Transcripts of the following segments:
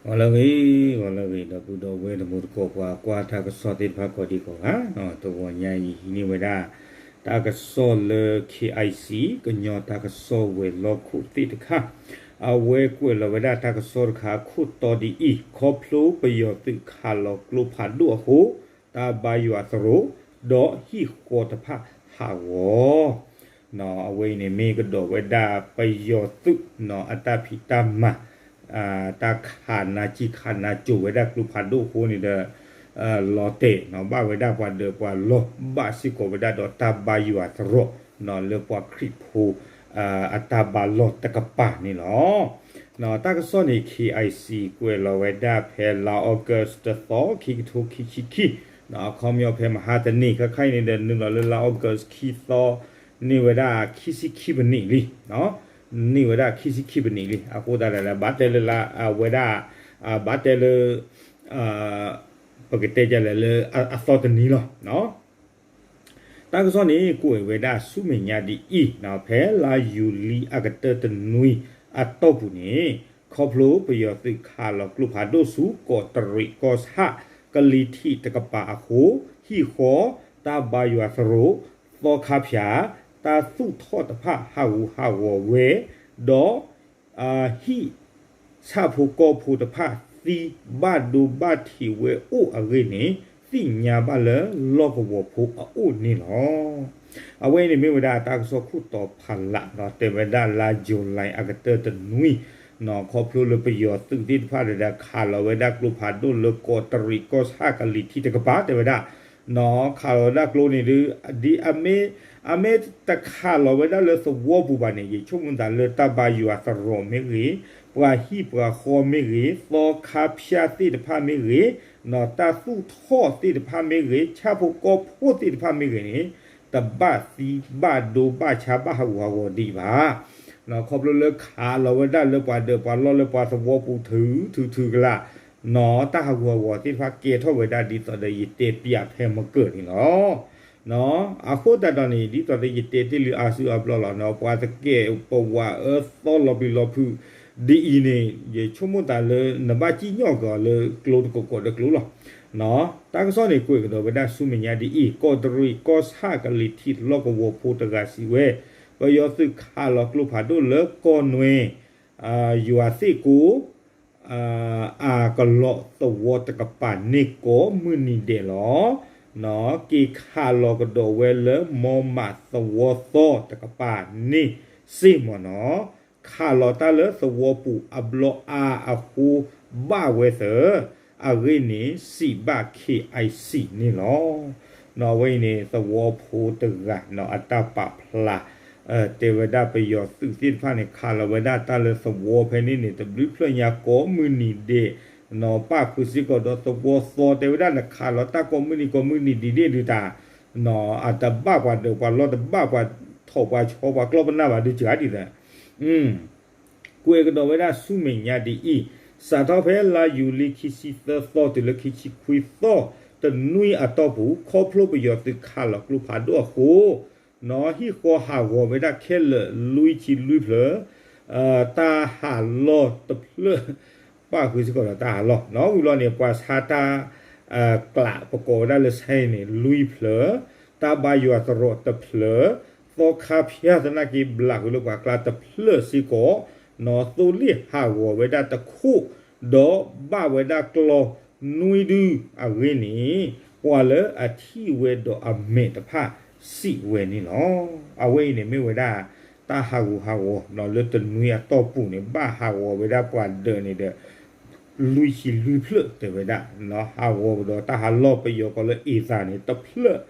ဂီၤလၢအဂ့ၤ, ဂီၤလၢအဂ့ၤ ဒီပုၢ်ဒီဝဲၢ်တံၤသကိး ပှၤကွၢ်တၢ်ကစီၣ်သ့ၣ်တဖၣ်ကိးဒံကိးဂၤ, တဂီၤညါအံၤ ဟံးန့ၢ်ဝဲဒၣ် တၢ်ကစီၣ်လၢ KIC ကညီတၢ်ကစီၣ်ဝဲၤလီၢ်ခိၣ်သ့ၣ်တခါ, အဝဲကွဲးလီၤဝဲဒၣ်တၢ်ကစီၣ်တခါအခိၣ်တီဒ်အံၤ, ခီဖျိပယီၤသုးခးလီၤကျိဖးဒိၣ်အဃိ တၢ်ဘါယွၤသရိာ်, ဒီးဟံၣ်ဃီတဖၣ်ဟးဂီၤ အဝဲအံၤန့ၣ်မ့ၢ်ကဒီးဝဲဒၣ်ပယီၤသုး အတၢ်ဖံးတၢ်မၤ, တၢ်ခးနါစံၣ်ခးနါစိၤဝဲဒၣ်ကျိဖးဒိၣ်အဃိန့ၣ်ဒီး လီၤတဲာ် ဘၣ်ဝဲဒၣ်ပှၤဒၢးပှၤလီၢ် ဘၣ်စ့ၢ်ကီးဝဲဒၣ်ဒီးတၢ်ဘါယွၤသရိာ် လၢပှၤခရံာ်ဖိ အတၢ်ဘါလီၢ်တကပၤန့ၣ်လီၤ. တၢ်ကစီၣ်န့ၣ် KIC ကွဲးလီၤဝဲဒၣ်ဖဲလါ August တသီ ခံကထိခံဆံခံ, အခီပညီဖဲမဟါတနံၤ ခဲခါအံၤန့ၣ်ဒီး နုာ်လီၤလၢလါ August ခံသီ န့ၢ်ဝဲဒၣ်ခံဆံခံပနံးလံ, န့ၢ်ဝဲဒၣ်ခံဆံခံပနံးလံ. အဃိသတးဒီး ဘၣ်တဲလၢလါ အဝဲဒၣ် ဘၣ်တဲလၢ ပကတဲဒ်လဲၣ်လၢအသီတနံၤလီၤ. တၢ်ကစီၣ်န့ၣ် ကွဲးဝဲဒၣ်ဆူမဲာ်ညါဒ်အံၤ, ဖဲလါယူၤလံအကတၢၢ်တနွံအတီၢ်ပူၤန့ၣ်, ခီဖျိပယီၤသုးခးလီၤကျိဖးဒိၣ်ဆူကီးတရံးကီၢ်ဆၣ်ကလံၤထံးတကပၤအဃိ, ဟံၣ်ဃီ, တၢ်ဘါယွၤသရိာ်, သီခါဖၠၣ်, တၢ်သူၣ်ထီၣ်တဖၣ်ဟးဂူာ်ဟးဂီၤဝဲ, ဒီး ဟံၣ်ဆၣ်ဖိကီၢ်ဖိတဖၣ်သံဘၣ်ဒိဘၣ်ထံးဝဲအိၣ်အဂ့ၢ်န့ၣ် သ့ၣ်ညါဘၣ်လၢလီၢ်ကဝီၤဖိအအိၣ်န့ၣ်လီၤ. အဝဲအံၤန့ၣ်မ့ၢ်ဝဲဒၣ်တၢ်ကစီၣ်ခိၣ်တီဖးလး တဲဝဲဒၣ်လါယူၤလံအကတၢၢ်တနွံ, ခီဖျိလၢပယီၤသုးသ့ၣ်တဖၣ်ဒီး ခးလီၤဝဲဒၣ်ကျိဖးဒိၣ်လၢကီးတရံးကီၢ်ဆၣ်ကလံၤထံးတကပၤ တဲဝဲဒၣ် ခးလီၤဝဲဒၣ်ကျိန့ၣ်ဒုး ဒ်အမ့ၢ်တခးလီၤဝဲဒၣ်လၢသဝီပူၤဘၣ်န့ၣ် ယဆိကမိၣ်သးလၢတၢ်ဘါယွၤသရိာ်မ့ၢ်ဂ့ၤ, ပှၤဟံၣ်ပှၤဃီမ့ၢ်ဂ့ၤ, သီခါဖၠၣ်သ့ၣ်တဖၣ်မ့ၢ်ဂ့ၤ, တၢ်သူၣ်ထီၣ်သ့ၣ်တဖၣ်မ့ၢ်ဂ့ၤ, ဆၣ်ဖိကီၢ်ဖိသ့ၣ်တဖၣ်မ့ၢ်ဂ့ၤန့ၣ် တဘၣ်သံဘၣ်ဒိဘၣ်ဆါဘၣ်ဟးဂူာ်ဟးဂီၤဒံးဘၣ်. ခီဖျိလၢခးလီၤဝဲဒၣ်လၢပှၤဒၢးပှၤလီၢ်လၢပှၤသဝီပူၤထုးထုးထုးကလာ် တၢ်ဟးဂူာ်ဟးဂီၤသ့ၣ်တဖၣ်ကဲထီၣ်ဝဲဒၣ် ဒ်သိးဒီးယတဲပျးဖဲမကၢၢ်န့ၣ်လီၤ. အဃိသတးဒီးန့ၣ် ဒ်သိးဒီးယတဲတ့ၢ်လံအါစုအါဘျီလီၤ, ပှၤသကဲးပဝးအၢသီလီၤပျံၤလီၤဖုးဒ်အံၤန့ၣ် ယဆိကမိၣ်သးလၢ နဘၣ်စံၣ်ညီၣ်က့ၤအီၤလၢကျိတကိးကိးဒီးကျိလီၤ. တၢ်ကစီၣ်န့ၣ် ကွဲးကဒီးဝဲဒၣ်ဆူမဲာ်ညါဒ်အံၤ, ကီးတရံးကီၢ်ဆၣ်ကလံၤထံးလီၢ်ကဝီၤဖိတဂၤစံးဝဲ, ပယီၤသုးခးလီၤကျိဖးဒိၣ်လၢကီၢ်နွဲ ယွၤသ့ၣ်ကိ အကလီးသဝီတကပၤန့ၣ်ကိးမုၢ်နံၤဒဲးလီၤ. က့ၤခးလီၤကဒီးဝဲလၢမီမးသဝီသီတကပၤန့ၣ်စ့ၢ်မၢ်နီၤ, ခးလီၤတၢ်လၢသဝီပူၤအဘျီအါအဃိဘၣ်ဝဲသၢ, အဂ့ၢ်န့ၣ်စံးဘၣ် KIC န့ၣ်လီၤ. အဝဲအံၤန့ၣ် သဝီဖိတဂၤနီၤ အတၢ်ပာ်ဖျါ တဲဝဲဒၣ်ပယီၤသုးသ့ၣ်တဖၣ်န့ၣ် ခးလီၤဝဲဒၣ်တၢ်လၢသဝီဖဲန့ၣ်န့ၣ် တဘျုးဖျၢၣ်ညါကိးမုၢ်နံၤဒဲး, နီၤပၣ်ဃုာ်စ့ၢ်ကီးဒီးသဝီသီ တဲဝဲဒၣ် နခးလီၤတၢ်ကိးမုၢ်နံၤကိးမုၢ်နံၤဒ်န့ၣ်ဒုးတၢ်, နီၤအတဘၣ်ပှၤဒၢးပှၤလီၢ် တဘၣ်ပှၤထီၣ်ပှၤဆီပှၤကျီပနၢ်ဘၣ်ဒုးစှၤဒ်သၢ ကွဲးကဒီးဝဲဒၣ်ဆူမဲာ်ညါဒ်အံၤ, စးထီၣ်ဖဲလါယူၤလံခံဆံသၢသီတုၤလၢခံဆံခွံသီ တနွံအတီၢ်ပူၤ ခီဖျိပယီၤသုးခးလီၤကျိဖးဒိၣ်အဃိ, နီၤဟံၣ်ဃီဟးဂီၤဝဲဒၣ်ခဲလၢာ်လွံၢ်ဆံလွံၢ်ဖျၢၣ်, တၢ်ဟးလီၢ်တဖျၢၣ်, ပၣ်ဃုာ်စ့ၢ်ကီးဒီးတၢ်ဟးလီၢ်, နီၤဝံၤဘျီန့ၣ် ပှၤဆါတၢ် ကျး ပကိးဝဲဒၣ်လၢဆဲန့ၣ် လွံၢ်ဖျၢၣ်, တၢ်ဘါယွၤသရိာ်တဖျၢၣ်, သီခါဖၠၣ်သနာ်က့ဘျးဃုာ်လၢပှၤကျါတဖျၢၣ်စ့ၢ်ကီး, နီၤသိလ့ၣ်ဟးဂီၤဝဲဒၣ်တခိၣ်, ဒီးဘၣ်ဝဲဒၣ်ကျီနွံဒုအဂ့ၢ်န့ၣ်, ပှၤလၢအထံၣ်ဝဲဒီးအမဲာ်တဖၣ်စံးဝဲန့ၣ်လီၤ. အဝဲအံၤန့ၣ်မ့ၢ်ဝဲဒၣ် တၢ်ဟးဂူာ်ဟးဂီၤ နီၤလၢတနွံအတီၢ်ပူၤန့ၣ် ဘၣ်ဟးဂီၤဝဲဒၣ်ပှၤဒၢးန့ၣ်ဒီး လွံၢ်ဆံလွံၢ်ဖျၢၣ်တဲဝဲဒၣ်, နီၤဟးဂီၤကဒီးတၢ်ဟးလီၢ်ပယီၤကိးလၢအ့ၣ်သၣ်န့ၣ် တဖျၢၣ်,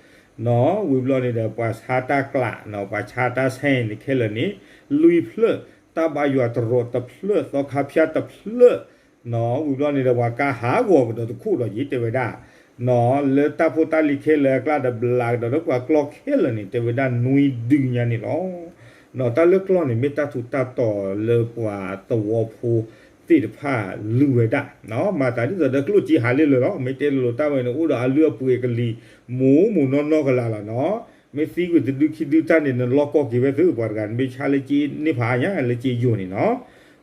နီၤဝံၤဘျီန့ၣ်ဒီး ပှၤဆါတၢ်ကျး နီၤပှၤဆါတၢ်ဆဲန့ၣ်ခဲလၢာ်န့ၣ် လွံၢ်ဖျၢၣ်, တၢ်ဘါယွၤသရိာ်တဖျၢၣ် သီခါဖၠၣ်တဖျၢၣ်, နီၤဝံၤဘျီန့ၣ်ဒီး ပှၤကါဟးဂီၤကဒီးတခိၣ်ဒီးယံၤတဲဝဲဒၣ်, နီၤလၢတၢ်ဖိတၢ်လံၤခဲလၢာ်အကျါဒီးဘျးကဒီးလၢပှၤကျီခဲလၢာ်န့ၣ် တဲဝဲဒၣ်နွံဒုညါန့ၣ်လီၤ. နီၤတၢ်လၢကျီန့ၣ် မ့ၢ်တၢ်ထူးတၢ်တီၤလၢပှၤသဝီဖိသ့ၣ်တဖၣ်လုၢ်ဝဲဒၣ်, နီၤမၤသးဒ်သိးဒီးကျိၣ်စ့ဟးလ့လၢာ်လီၤ. မ့ၢ်တဲလိာ်တၢ်ဝဲန့ၣ် အိၣ်ဒီးအလုၢ်အပှ့ၤကလံၤ မိၢ်မိၢ်နီၢ်နီၢ်ကလာ်လီၤနီၤ. မ့ၢ်သံကွံာ်တဒုခံဒုတၢ်န့ၣ် နလီၢ်ကီၢ်က့ၤဝဲသု ပှၤတဂၤန့ၣ် မ့ၢ်ဆါလၢက့န့ၢ်ဖးညါလၢက့ယိာ်န့ၣ်နီၤ.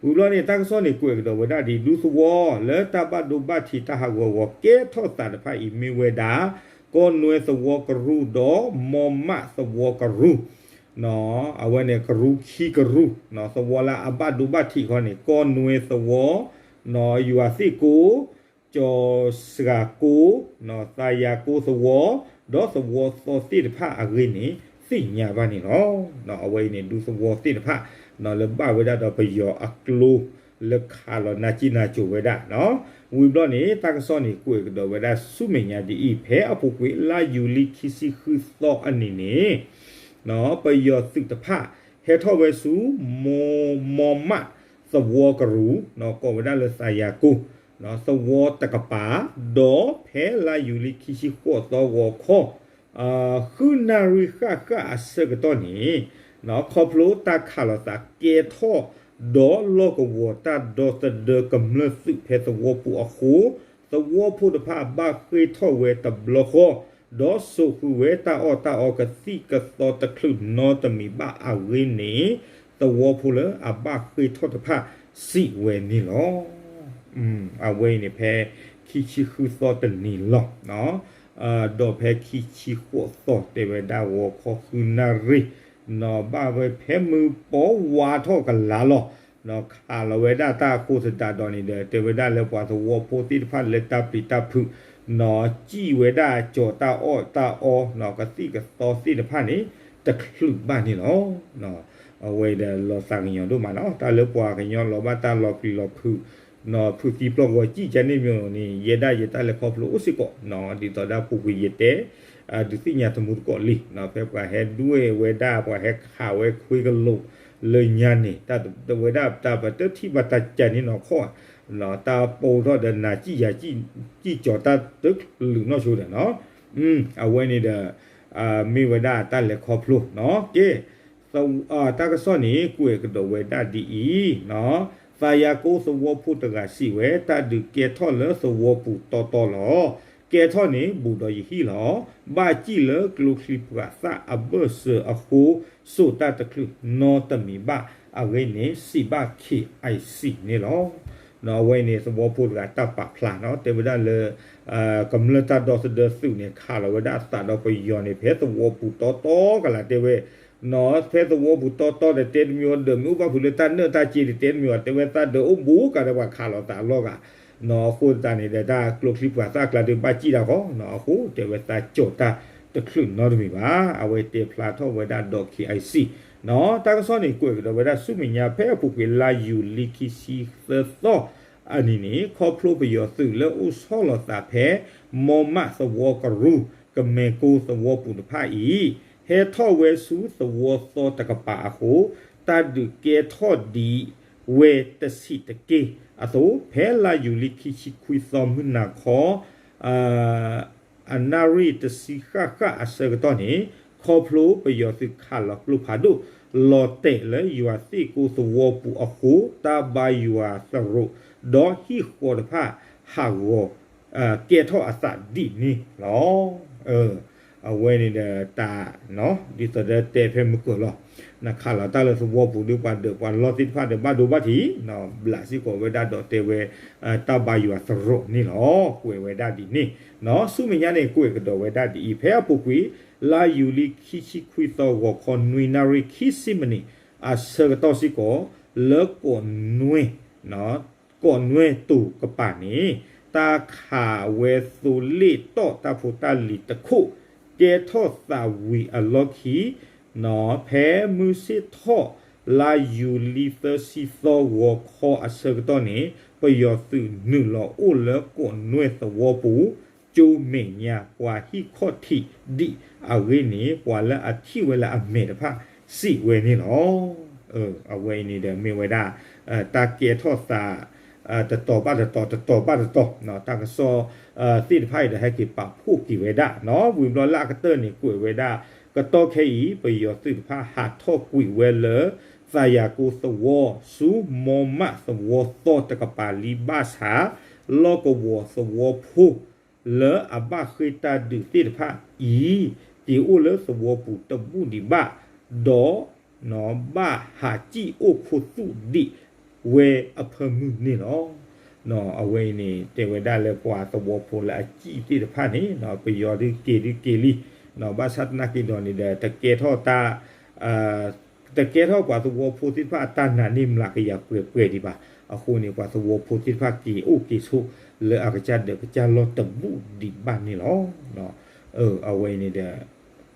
ဝံၤဘျီန့ၣ် တၢ်ကစီၣ်န့ၣ် ကွဲးကဒီးဝဲဒၣ်ဒ် ဒူသဝီလၢတၢ်ဘၣ်ဒိဘၣ်ထံးတၢ်ဟးဂီၤဂီၤကဲထီၣ်သးတဖၣ်အံၤ မ့ၢ်ဝဲဒၣ် ကီၢ်နွဲသဝီကရူၢ် ဒီးမီမးသဝီကရူၢ် အဝဲန့ၣ်ကရူၢ်ခံကရူၢ် သဝီလၢအဘၣ်ဒိဘၣ်ထံးခီန့ၣ် ကီၢ်နွဲသဝီ ယွၤသ့ၣ်ကိ ကၠီၤစှၤကိ သးယၤကိသဝီ ဒီးသဝီသီသ့ၣ်တဖၣ်အဂ့ၢ်န့ၣ် သ့ၣ်ညါဘၣ်န့ၣ်လီၤ. အဝဲအံၤန့ၣ် ဒူသဝီသ့ၣ်တဖၣ် လၢဘၣ်ဝဲဒၣ်ဒီးပယီၤအကျိ လၢခးလီၤနါစံၣ်နါစိၤဝဲဒၣ် ဝံၤဘျီန့ၣ် တၢ်ကစီၣ်န့ၣ် ကွဲးကဒီးဝဲဒၣ်ဆူမဲာ်ညါဒ်အံၤ ဖဲအပူၤကွံာ်လါယူၤလံခံဆံဃုသီအနံၤန့ၣ် ပယီၤသုးတဖၣ် ဟဲထီၣ်ဝဲဆူ မီမးသဝီကရူၢ် ကိးဝဲဒၣ်လၢသးယၤကိ သဝီတကပၤ ဒီးဖဲလါယူၤလံခံဆံဃိးသီဂီၤခီ ဃုနၣ်ရံၣ်ဃၣ်ဃၣ်အဆၢကတီၢ်န့ၣ် ခီဖျိတၢ်ခးလီၤသးကဲထီၣ်ဒီးလီၢ်ကဝီၤတၢ်ဒီသဒၢကမျၢၢ်သုးဖဲသဝီပူၤအဃိ သဝီဖိတဖၣ်ဘၣ်ဃ့ၢ်ထီၣ်ဝဲတဘျီဃီ ဒီးစိာ်ဃုာ်ဝဲတၢ်အီၣ်တၢ်အီကသံၣ်ကသီတချုးနီတမံၤဘၣ်အဂ့ၢ်န့ၣ် သဝီဖိလၢအဘၣ်ဃ့ၢ်ထီၣ်တဖၣ်စံးဝဲန့ၣ်လီၤ. အဝဲအံၤန့ၣ် ဖဲခံဆံဃုသီတနံၤလီၤ. ဒီးဖဲခံဆံဃိးသီတဲဝဲဒၣ်ဂီၤခီဃုနၣ်ရံၣ် ဘၣ်ဝဲဖဲမုၢ်ပီဝါထီၣ်ကလၤလီၤ. ခးလီၤဝဲဒၣ်တၢ်အဃိသတးဒီးန့ၣ်ဒီး တဲဝဲဒၣ်လၢပှၤသဝီဖိသ့ၣ်တဖၣ်လၢတၢ်ပျံၤတၢ်ဖုး စံၣ်ဝဲဒၣ်ကၠီၤတၢ်အီၣ်တၢ်အီကသံၣ်ကသီသ့ၣ်တဖၣ်န့ၣ် တချုးဘၣ်န့ၣ်လီၤ. အဝဲဒီးလီၤသးကညီၤဒိၣ်မးနီၤ တၢ်လၢပှၤကညီလီၤဘၣ်တၢ်လီၤပျံၤလီၤဖုး ဖုးသံပျီၢ်ဂီၤစံၣ်ကန့ၣ်မ့ၢ်န့ၣ် ယဲဒၣ်ယတၢ်လဲၤခီဖျိအိၣ်စ့ၢ်ကီး ဒ်သိးဒၣ်ပူၤကွံာ်ယတဲ ဒုးသ့ၣ်ညါတမူတကိးလံ ဖဲပှၤဟဲဒွဲၣ်ဝဲဒၣ် ပှၤဟဲခးဝဲခွ့ကလိာ်လၢညါန့ၣ် တၢ်ဝဲဒၣ်တၢ်ပတထံၣ်ဘၣ်တၢ်ကန့ၣ်နီၢ်ခီ တၢ်ပိာ်ထီၣ်ဒီးနၤစံၣ်ယၤစံၣ်ကၠီၤတၢ်တကလုာ်နီၢ်ဆိဒီးနီၤ အဝဲန့ၣ်ဒီး မ့ၢ်ဝဲဒၣ်တၢ်လဲၤခီဖျိနီၤ ကဲ တၢ်ကစီၣ်န့ၣ် ကွဲးကဒီးဝဲဒၣ်ဒ်အံၤ, သးယၤကိသဝီဖိတဂၤစံးဝဲ တၢ်ဒုးကဲထီၣ်လၢသဝီပူၤတီတီလီၤ. ကဲထီၣ်န့ၣ် ဘူးဒီးယဟံၣ်လီၤ. ဘၣ်စံၣ်လၢကျိချံမျိာ်သၣ်အဘၢၣ်စၢၤအဃိ စိာ်တၢ်တချုးနီတမံၤဘၣ်. အဂ့ၢ်န့ၣ် စံးဘၣ် KIC န့ၣ်လီၤ. အဝဲန့ၣ် သဝီဖိတဂၤတၢ်ပာ်ဖျါနီၤ တဲဝဲဒၣ်လၢ ကမျၢၢ်တၢ်ဒီသဒၢသုးန့ၣ် ခးလီၤဝဲဒၣ်အသးဒီးပယီၤန့ၣ် ဖဲသဝီပူၤတီတီကလးတဲဝဲ ဖဲသဝီပူၤတီတီဒီးတဲတမံၤဝဲဒီး မ့ၢ်အိၣ်ဘၣ်ဖုးလၢတၢ်နၢၣ်တၢ်စ့ဒီးတဲတမံၤဝဲ တဲဝဲသးဒီးအိၣ်ဘူးကးဒီးပှၤခးလီၤသးအလီၢ်ဂၤ အဃိသတးန့ၣ်ဒီး တၢ်ကျိချံမျိာ်သၣ်အကျါဒီးဘၣ်စံၣ်တၢ်ဃီ အဃိတဲဝဲသးကၠီၤတၢ်တချုးနီတမံၤဘၣ်. အဝဲတဲဖျါထီၣ်ဝဲဒၣ်ဒီး KIC တၢ်ကစီၣ်န့ၣ် ကွဲးကဒီးဝဲဒၣ်ဆူမဲာ်ညါ ဖဲအပူၤကွံာ်လါယူၤလံခံဆံသၢသီအနံၤန့ၣ် ခီဖျိပယီၤသုးလၢအိၣ်ဆီလီၤသးဖဲ မီမးသဝီကရူၢ် ကမဲကိသဝီပူၤတဖၣ်အံၤ ဟဲထီၣ်ဝဲဆူသဝီသီတကပၤအဃိ တၢ်ဒုးကဲထီၣ်ဒံးဝဲတဆံးတက့ၢ်အသိး ဖဲလါယူၤလံခံဆံခွံသီမုၢ်နၤခီ အနၣ်ရံၣ်တဆံဃၣ်ဃၣ်အဆၢကတီၢ်န့ၣ် ခီဖျိပယီၤသုးခးလီၤကျိဖးဒိၣ် လီၤတဲာ်လၢယွၤသ့ၣ်ကိသဝီပူၤအဃိ တၢ်ဘါယွၤသရိာ် ဒီးဟံၣ်ဃီတဖၣ်ဟးဂီၤ ကဲထီၣ်အသးဒ်န့ၣ်လီၤ. အဝဲန့ၣ်ဒီးတၢ် ဒ်သိးဒီးတဲဖဲမုၢ်ကၢၤလီၤ နခးလီၤတၢ်လၢသဝီပူၤဒီးပှၤဒၢးပှၤလီၢ်သ့ၣ်တဖၣ်ဒီးဘၣ်ဒိဘၣ်ထံး ဘျးစ့ၢ်ကီးဝဲဒၣ်ဒီးတဲဝဲ တၢ်ဘါယွၤသရိာ်န့ၣ်လီၤ. ကွဲးဝဲဒၣ်ဒ်န့ၣ် ဆူမဲာ်ညါန့ၣ် ကွဲးကဒီးဝဲဒၣ်ဒ်အံၤ ဖဲအပူၤကွံာ် လါယူၤလံခံဆံခွံသီဂီၤခီနွံနၣ်ရံၣ်ခံဆံမံးနံးအဆၢကတီၢ်စ့ၢ်ကီး လၢကီးနွဲ ကီးနွဲတိၤကပၤန့ၣ် တၢ်ခးဝဲသိလ့ၣ်တီၣ်တၢ်ဖိတၢ်လံၤတခိၣ် ကဲထီၣ်သးဝံၤအလီၢ်ခံ ဖဲမုၢ်ဆ့ၣ်ထီၣ် လါယူၤလံသၢဆံသီဂီၤခီအဆၢကတီၢ်န့ၣ် ပယီၤသုးနုာ်လီၤအိၣ်လၢကီးနွဲသဝီပူၤ ကၠိမဲာ်ညါပှၤဟံၣ်ခီၣ်ထံးဒံးအဂ့ၢ်န့ၣ် ပှၤလၢအထံၣ်ဝဲလၢအမဲာ်တဖၣ်စံးဝဲန့ၣ်လီၤ. အဝဲအံၤန့ၣ်ဒီးမ့ၢ်ဝဲဒၣ် တၢ်ကဲထီၣ်သး တတီၤဘၣ်တတီၤ တတီၤဘၣ်တတီၤ တၢ်ကစီၣ်သ့ၣ်တဖၣ်အံၤဒီးဟဲက့ၤပာ်ဖှိၣ်က့ၤဝဲဒၣ် ဝံၤဘျီလၢအကတၢၢ်န့ၣ် ကွဲးဝဲဒၣ် ကတီၢ်ခဲအံၤ ပယီၤသုးတဖၣ်ဟးထီၣ်ကွံာ်ဝဲလၢ သးယၤကိသဝီ ဆူမီမးသဝီသီတကပၤလံဘၣ်ဆၣ် လီၢ်ကဝီၤသဝီဖိ လၢအဘၣ်ဃ့ၢ်တၢ်ဒုးသ့ၣ်တဖၣ်အံၤ က့ၤအိၣ်လၢသဝီပူၤတဘူၣ်ဒံးဘၣ် ဒီး ဘၣ်ဟးစံၣ်အိၣ်ခူသူၣ်ဒံး ဝဲအဖၢမုၢ်န့ၣ်လီၤ. အဝဲအံၤန့ၣ် တဲဝဲဒၣ်လၢပှၤသဝီဖိလၢအစံၣ်သ့ၣ်တဖၣ်န့ၣ် ပယီၤဒုးက့ၤဒုးက့ၤလံ, ဘၣ်ဆၣ်သနာ်က့ဒီးန့ၣ်ဒီး တကဲထီၣ်တၢ် တကဲထီၣ်ပှၤသဝီဖိသ့ၣ်တဖၣ်အတၢ်နာ်န့ၢ်မျးကယၤပှဲၤပှဲၤဒံးဘၣ်. အဃိန့ၣ် ပှၤသဝီဖိသ့ၣ်တဖၣ်က့ၤအိၣ်က့ၤဆိးလၢအကစၢ်ဒၢးကစၢ်လီၢ်တဘူၣ်ဒံးဘၣ်န့ၣ်လီၤ. အဝဲအံၤန့ၣ်ဒီး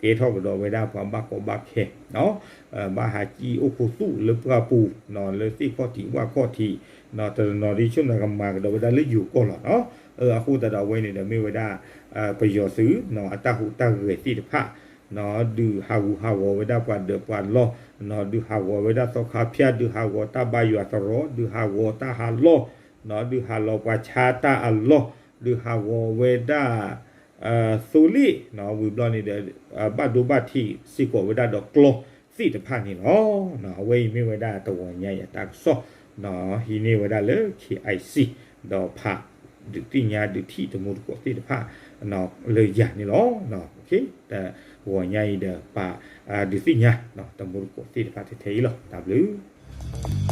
ကဲထီၣ်ကဒီးဝဲဒၣ်ပှၤဘၣ်ကီဘၣ်ခဲ ဘၣ်ဟးစံၣ်အိၣ်ခိးသူၣ်လၢပှၢ်ပူၤ လၢသ့ၣ်ခီၣ်ထံးဝၣ်ခီၣ်ထံး တနီၤနီၤဒ်ဆိနကမၤကဒီးဝဲဒၣ်လၢယိၤကီၢ်လီၤ. အဃိသတးဒီးအဝဲန့ၣ်ဒီးမ့ၢ်ဝဲဒၣ် ပယီၤသုး အတၢ်ဟူးတၢ်ဂဲၤသ့ၣ်တဖၣ် ဒုးဟးဂူာ်ဟးဂီၤဝဲဒၣ်ပှၤဒၢးပှၤလီၢ်, ဒုးဟးဂီၤဝဲဒၣ်သီခါဖၠၣ်, ဒုးဟးဂီၤတၢ်ဘါယွၤသရိာ်, ဒုးဟးဂီၤတၢ်ဟးလီၢ်, ဒုးဟးလီၤပှၤဆါတၢ်အလီၢ်, ဒုးဟးဂီၤဝဲဒၣ် သိလ့ၣ် ဝံၤဘျီန့ၣ်ဒီး ဘၣ်ဒိဘၣ်ထံးစ့ၢ်ကီးဝဲဒၣ်ဒီးကျီသ့ၣ်တဖၣ်န့ၣ်လီၤ. အဝဲအံၤမ့ၢ်ဝဲဒၣ်တဂီၤညါအံၤအတၢ်ကစီၣ် ဟံးန့ၢ်ဝဲဒၣ်လၢ KIC ဒီးဖးဒုးသ့ၣ်ညါဒုးထံၣ်တမူတကိးသ့ၣ်တဖၣ် လၢယၤန့ၣ်လီၤ. တဂီၤညါအံၤဒီး ပာ်ဒုးသ့ၣ်ညါ တမူတကိးသ့ၣ်တဖၣ်ထဲထဲအံၤလီၤ. တၢ်ဘျုး